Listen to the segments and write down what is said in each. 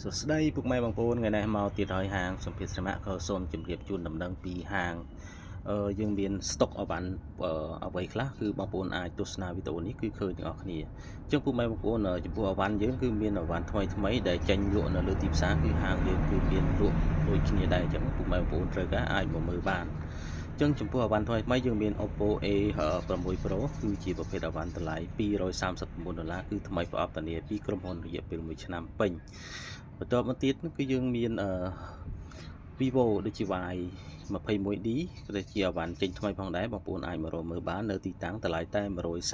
សួស្តីពុកម៉ែបងប្អូនថ្ងៃនេះមកទៀតហើយហាងសម្ភារស្រមៈក៏សូមជម្រាបជូនដំណឹងពីហាងយើងមានស្តុកអវ៉ាន់អ្វីខ្លះគឺបងប្អូនអាចទស្សនាវីដេអូនេះគឺឃើញទាំងអស់គ្នាអញ្ចឹងពុកម៉ែបងប្អូនចំពោះអវ៉ាន់យើងគឺមានអវ៉ាន់ថ្មីថ្មីដែលចេញលក់នៅលើទីផ្សារគឺហាងយើងគឺមានលក់ដូចគ្នាដែរអញ្ចឹងពុកម៉ែបងប្អូនត្រូវការអាចមកមើលបានអញ្ចឹងចំពោះអវ៉ាន់ថ្មីថ្មីយើងមាន Oppo A6 Pro គឺជាប្រភេទអវ៉ាន់តម្លៃ239ដុល្លារគឺថ្មីប្រអប់ធានាពីក្រុមហ៊ុនរយៈពេល1ឆ្នាំពេញបន្ទាប់មកទៀតគឺយើងមានអឺ Vivo ដូចជា Y 21D គឺជាអវ៉ាន់ចេញថ្មីផងដែរបងប្អូនអាចមករកមើលបាននៅទីតាំងតម្លៃតែ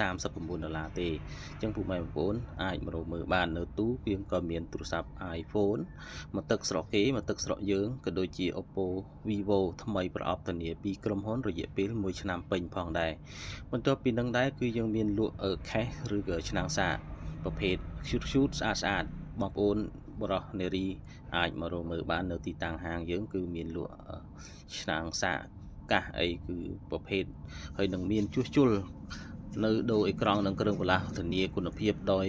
139ដុល្លារទេអញ្ចឹងពុកម៉ែបងប្អូនអាចមករកមើលបាននៅទូយើងក៏មានទូរស័ព្ទ iPhone មកទឹកស្រកគេមកទឹកស្រកយើងក៏ដូចជា Oppo Vivo ថ្មីប្រអប់ធានាពីក្រុមហ៊ុនរយៈពេល1ឆ្នាំពេញផងដែរបន្ទាប់ពីនឹងដែរគឺយើងមានលក់ case ឬក៏ឆ្នាំងសាកប្រភេទ cute cute ស្អាតស្អាតបងប្អូនបរោះនារីអាចមករកមើលបាននៅទីតាំងហាងយើងគឺមានលក់ឆ្នាំងសាកកាសអីគឺប្រភេទហើយនឹងមានជួសជុលនៅដូរអេក្រង់និងគ្រឿងបន្លាស់ធានាគុណភាពដោយ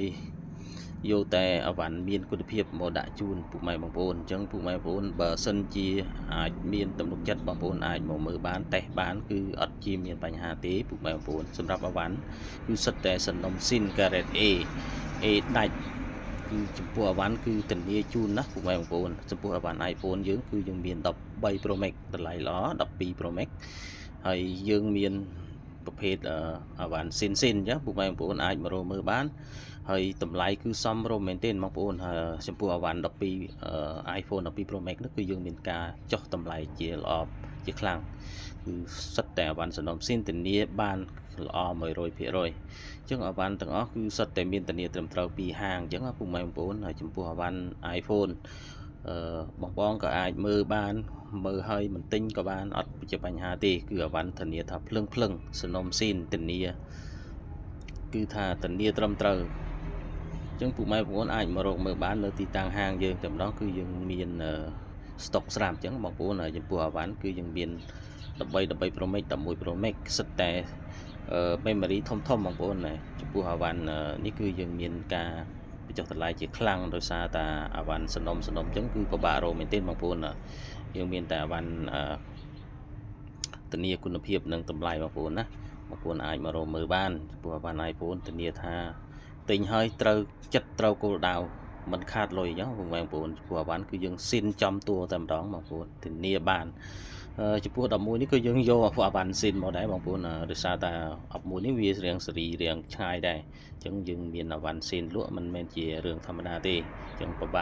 យកតែអវ៉ាន់មានគុណភាពមកដាក់ជូនពុកម៉ែបងប្អូនអញ្ចឹងពុកម៉ែបងប្អូនបើសិនជាអាចមានទំនុកចិត្តបងប្អូនអាចមកមើលបានតេស្តបានគឺអត់ជាមានបញ្ហាទេពុកម៉ែបងប្អូនសម្រាប់អវ៉ាន់គឺសិតតែសនំស៊ីនការ៉េត A A ដាច់គឺចំពោះអវ៉ាន់គឺធានាជូនណាពុកម៉ែបងប្អូនចំពោះអវ៉ាន់ iPhone យើងគឺយើងមាន13 Pro Max តម្លៃល្អ12 Pro Max ហើយយើងមានប្រភេទអវ៉ាន់ស៊ីនស៊ីនអញ្ចឹងពុកម៉ែបងប្អូនអាចមករកមើលបានហើយតម្លៃគឺសមរម្យមែនទែនបងប្អូនហើយចំពោះអវ៉ាន់12 iPhone 12 Pro Max នោះគឺយើងមានការចុះតម្លៃជាល្អជាខ្លាំងគឺសិតតែអវ៉ាន់សំណុំស៊ីនធានាបានល្អ100%អញ្ចឹងអវ៉ាន់ទាំងអស់គឺសិតតែមានធានាត្រឹមត្រូវពីហាងអញ្ចឹងពុកម៉ែបងប្អូនហើយចំពោះអវ៉ាន់ iPhone អឺបងបងក៏អាចមើលបានមើលហើយមិនទិញក៏បានអត់ជាបញ្ហាទេគឺអវ៉ាន់ធានាថាភ្លឹងភ្លឹងសនំស៊ីនធានាគឺថាធានាត្រឹមត្រូវអញ្ចឹងពុកម៉ែបងប្អូនអាចមករកមើលបាននៅទីតាំងហាងយើងតែម្ដងគឺយើងមានស្តុកស្រាប់អញ្ចឹងបងប្អូនចំពោះអវ៉ាន់គឺយើងមាន13 13 Pro Max 11 Pro Max សិតតែ memory ធំធំបងប្អូនណាចំពោះអវ៉ាន់នេះគឺយើងមានការបញ្ចុះតម្លៃជាខ្លាំងដោយសារតាអវ៉ាន់សនំសនំអញ្ចឹងគឺពិបាករកមែនទែនបងប្អូនយើងមានតែអវ៉ាន់ធានាគុណភាពនិងតម្លៃបងប្អូនណាបងប្អូនអាចមករកមើលបានចំពោះអវ៉ាន់ iPhone ធានាថាទិញហើយត្រូវចិត្តត្រូវគោលដៅមិនខាតលុយអញ្ចឹងបងប្អូនចំពោះអវ៉ាន់គឺយើងស៊ីនចំតួតែម្ដងបងប្អូនធានាបានចំពោះ11នេះគឺយើងយកអវ៉ាន់ស៊ីនមកដែរបងប្អូនដោយសារតែ11នេះវារៀងសេរីរៀងឆ្ងាយដែរអញ្ចឹងយើងមានអវ៉ាន់ស៊ីនលក់មិនមែនជារឿងធម្មតាទេអញ្ចឹងពិបាក